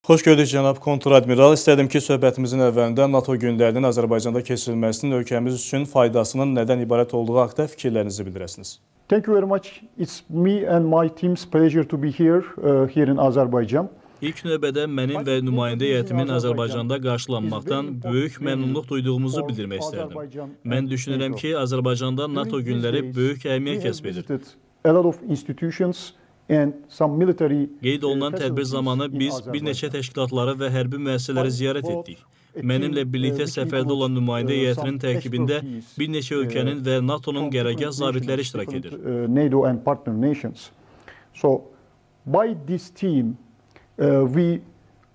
Xoş gördük, cənab kontradmiral. İstərdim ki, söhbətimizin əvvəlində NATO günlərinin Azərbaycanda keçirilməsinin ölkəmiz üçün faydasının nədən ibarət olduğu haqda fikirlərinizi bildirəsiniz. Thank you very much. It's me and my team's pleasure to be here in Azerbaijan. İlk növbədə mənim və nümayəndə heyətimin Azərbaycanda qarşılanmaqdan böyük məmnunluq duyduğumuzu bildirmək istərdim. Mən düşünürəm ki, Azərbaycanda NATO günləri böyük əhəmiyyət kəsb edir. A lot of institutions and some military Qeyd olunan tədbir zamanı biz bir neçə təşkilatları və hərbi müəssisələri ziyarət etdik. Mənimlə birlikdə səfərdə olan nümayəndə heyətinin tərkibində bir neçə ölkənin və NATO-nun qərargah zabitləri iştirak edir. NATO and partner nations. So by this team we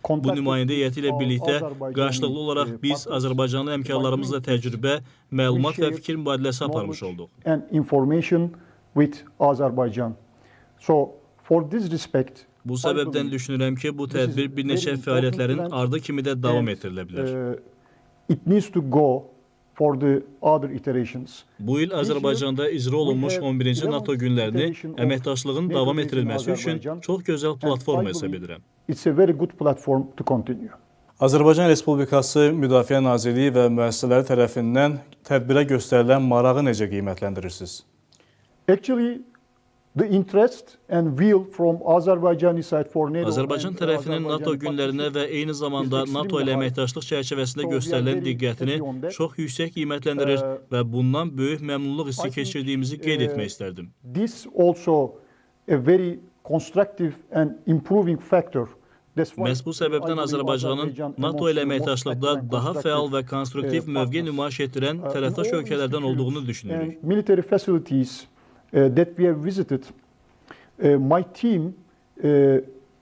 Bu nümayəndə heyəti ilə birlikdə qarşılıqlı olaraq biz Azərbaycanlı həmkarlarımızla təcrübə, məlumat və fikir mübadiləsi aparmış olduq. And information with Azerbaijan. So for this respect, Bu səbəbdən düşünürəm ki, bu tədbir bir neçə fəaliyyətlərin ardı kimi də davam etdirilə bilər. It needs to go for the other iterations. Bu il Azərbaycanda icra olunmuş 11-ci NATO günlərini əməkdaşlığın davam etdirilməsi üçün çox gözəl platforma hesab edirəm. It's a very good platform to continue. Azərbaycan Respublikası Müdafiə Nazirliyi və müəssisələri tərəfindən tədbirə göstərilən marağı necə qiymətləndirirsiniz? Actually, the interest and will from Azerbaijani side for NATO Azərbaycan tərəfinin NATO günlərinə və eyni zamanda NATO ilə əməkdaşlıq çərçivəsində göstərilən diqqətini çox yüksək qiymətləndirir və bundan böyük məmnunluq hissi keçirdiyimizi qeyd etmək istərdim. This also a very constructive and improving factor. Məhz bu səbəbdən Azərbaycanın NATO ilə əməkdaşlıqda daha fəal və konstruktiv mövqe nümayiş etdirən tərəfdaş ölkələrdən olduğunu düşünürük. Military facilities that we have visited, my team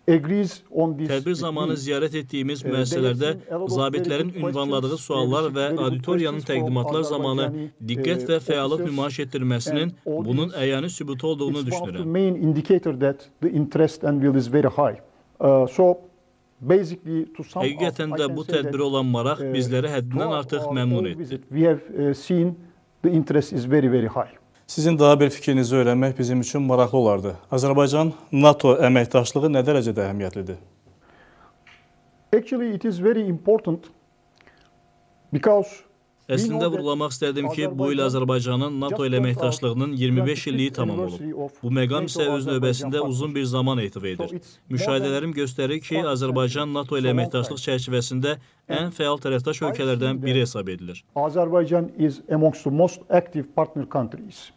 agrees on this. Tədbir zamanı ziyarət etdiyimiz müəssisələrdə zabitlərin ünvanladığı suallar və auditoriyanın təqdimatlar zamanı diqqət və fəallıq nümayiş etdirməsinin bunun əyani sübutu olduğunu düşünürəm. Main indicator that the interest and will is very high. So basically to sum up, Həqiqətən də bu tədbirə olan maraq bizləri həddindən artıq məmnun etdi. We have seen the interest is very, very high. Sizin daha bir fikrinizi öyrənmək bizim üçün maraqlı olardı. Azərbaycan-NATO əməkdaşlığı nə dərəcədə əhəmiyyətlidir? Actually, it is very important because Əslində vurğulamaq istərdim ki, bu il Azərbaycanın NATO ilə əməkdaşlığının 25 illiyi tamam olub. Bu məqam isə öz növbəsində uzun bir zaman ehtiva edir. Müşahidələrim göstərir ki, Azərbaycan NATO ilə əməkdaşlıq çərçivəsində ən fəal tərəfdaş ölkələrdən biri hesab edilir. Azerbaijan is amongst the most active partner countries.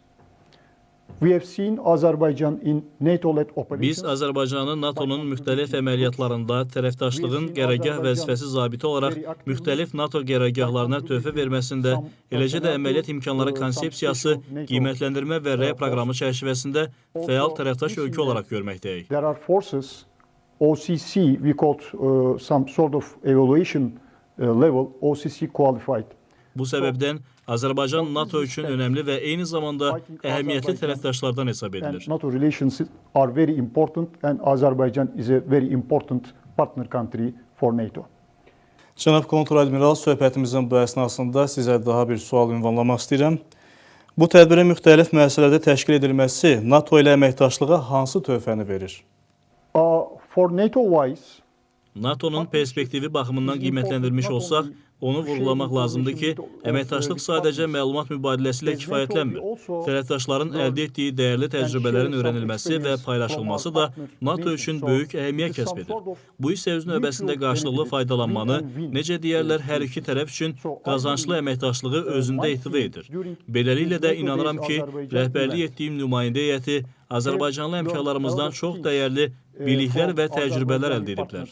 We have seen Azerbaijan in NATO-led operations. Biz Azərbaycanı NATO-nun müxtəlif əməliyyatlarında tərəfdaşlığın qərargah vəzifəsi zabiti olaraq müxtəlif NATO qərargahlarına töhfə verməsində, eləcə də əməliyyat imkanları konsepsiyası, qiymətləndirmə və rəy proqramı çərçivəsində fəal tərəfdaş ölkə olaraq görməkdəyik. There are forces, OCC, we called some sort of evaluation level, OCC qualified. Bu səbəbdən Azərbaycan NATO üçün önəmli və eyni zamanda əhəmiyyətli tərəfdaşlardan hesab edilir. NATO relations are very important and Azerbaijan is a very important partner country for NATO. Cənab kontradmiral, söhbətimizin bu əsnasında sizə daha bir sual ünvanlamaq istəyirəm. Bu tədbirin müxtəlif müəssisələrdə təşkil edilməsi NATO ilə əməkdaşlığa hansı töhfəni verir? For NATO wise, NATO-nun perspektivi baxımından qiymətləndirmiş olsaq, onu vurğulamaq lazımdır ki, əməkdaşlıq sadəcə məlumat mübadiləsi ilə kifayətlənmir. Tərəfdaşların əldə etdiyi dəyərli təcrübələrin öyrənilməsi və paylaşılması da NATO üçün böyük əhəmiyyət kəsb edir. Bu isə öz növbəsində qarşılıqlı faydalanmanı, necə deyərlər, hər iki tərəf üçün qazanclı əməkdaşlığı özündə ehtiva edir. Beləliklə də inanıram ki, rəhbərlik etdiyim nümayəndə heyəti Azərbaycanlı həmkarlarımızdan çox dəyərli biliklər və təcrübələr əldə ediblər.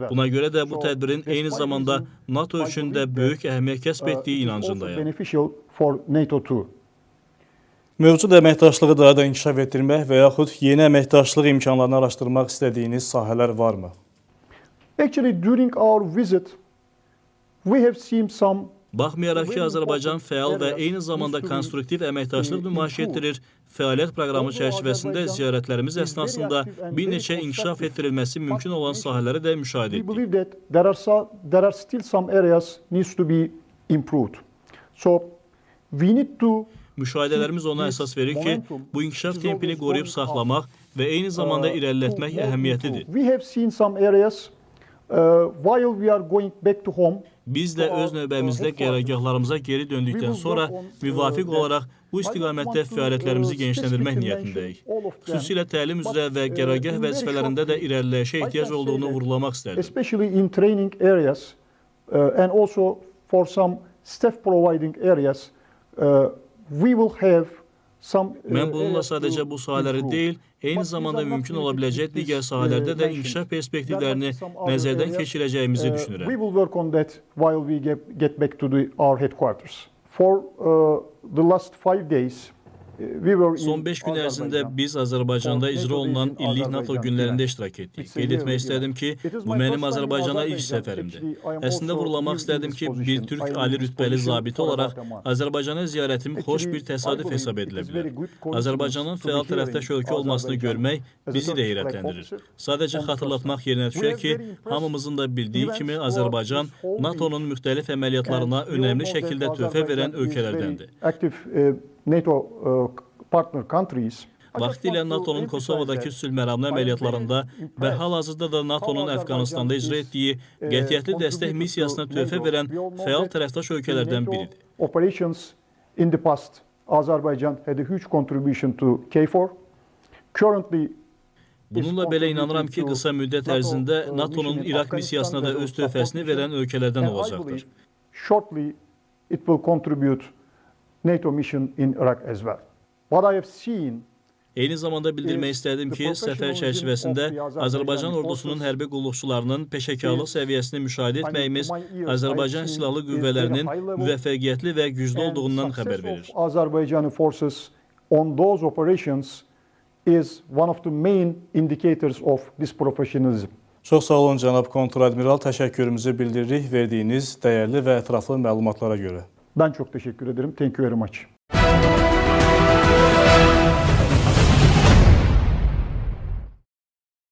Buna görə də bu tədbirin eyni zamanda NATO üçün də böyük əhəmiyyət kəsb etdiyi inancındayam. Beneficial for NATO too. Mövcud əməkdaşlığı daha da inkişaf etdirmək və yaxud yeni əməkdaşlıq imkanlarını araşdırmaq istədiyiniz sahələr varmı? Actually, during our visit, we have seen some Baxmayaraq ki, Azərbaycan fəal və eyni zamanda konstruktiv əməkdaşlıq nümayiş etdirir, fəaliyyət proqramı çərçivəsində ziyarətlərimiz əsnasında bir neçə inkişaf etdirilməsi mümkün olan sahələri də müşahidə We etdik. Believe that there are still some areas needs to be improved. So we need to Müşahidələrimiz ona əsas verir ki, bu inkişaf tempini qoruyub saxlamaq və eyni zamanda irəlilətmək əhəmiyyətlidir. We have seen some areas While we are going back to home, Biz də öz növbəmizdə qərargahlarımıza geri döndükdən sonra müvafiq olaraq bu istiqamətdə fəaliyyətlərimizi genişləndirmək niyyətindəyik. Xüsusilə təlim üzrə və qərargah vəzifələrində də irəliləyişə ehtiyac olduğunu vurğulamaq istərdim. Especially in training areas and also for some staff providing areas, we will have some Mən bununla areas sadəcə to bu sahələri improve. deyil, eyni But these zamanda are not mümkün ola limited biləcək to this, digər sahələrdə də mentioned. inkişaf There perspektivlərini might be some other nəzərdən areas. keçirəcəyimizi We düşünürəm. will work on that while we get back to our headquarters. For the last 5 days, we were Son in 5 gün ərzində Azerbaijan. biz Azərbaycanda icra olunan illik NATO günlərində iştirak etdik. Qeyd etmək istərdim ki, bu mənim Azərbaycana ilk səfərimdir. Əslində vurğulamaq istərdim ki, bir türk ali rütbəli zabiti olaraq Azərbaycana ziyarətim xoş bir təsadüf hesab edilə bilər. Azərbaycanın fəal tərəfdaş ölkə olmasını görmək bizi də heyrətləndirir. Sadəcə xatırlatmaq yerinə düşər ki, hamımızın da bildiyi kimi Azərbaycan NATO-nun müxtəlif əməliyyatlarına önəmli şəkildə töhfə verən ölkələrdəndir. Active NATO partner countries. Vaxtilə NATO-nun Kosovodakı sülhməramlı əməliyyatlarında və hal-hazırda da NATO-nun Əfqanıstanda icra etdiyi qətiyyətli dəstək missiyasına töhfə verən fəal tərəfdaş ölkələrdən biridir. Operations in the past, Azerbaijan had a huge contribution to KFOR. Currently, Bununla belə inanıram ki, qısa müddət ərzində NATO-nun İraq missiyasına da öz töhfəsini verən ölkələrdən olacaqdır. Shortly, it will contribute NATO mission in Iraq as well. What I have seen Eyni zamanda bildirmək istərdim ki, səfər çərçivəsində Azərbaycan ordusunun hərbi qulluqçularının peşəkarlıq səviyyəsini müşahidə etməyimiz Azərbaycan Silahlı Qüvvələrinin müvəffəqiyyətli və güclü olduğundan xəbər verir. Azerbaijani forces on those operations is one of the main indicators of this professionalism. Çox sağ olun cənab kontradmiral, təşəkkürümüzü bildiririk verdiyiniz dəyərli və ətraflı məlumatlara görə. Ben çok teşekkür ederim. Thank you very much.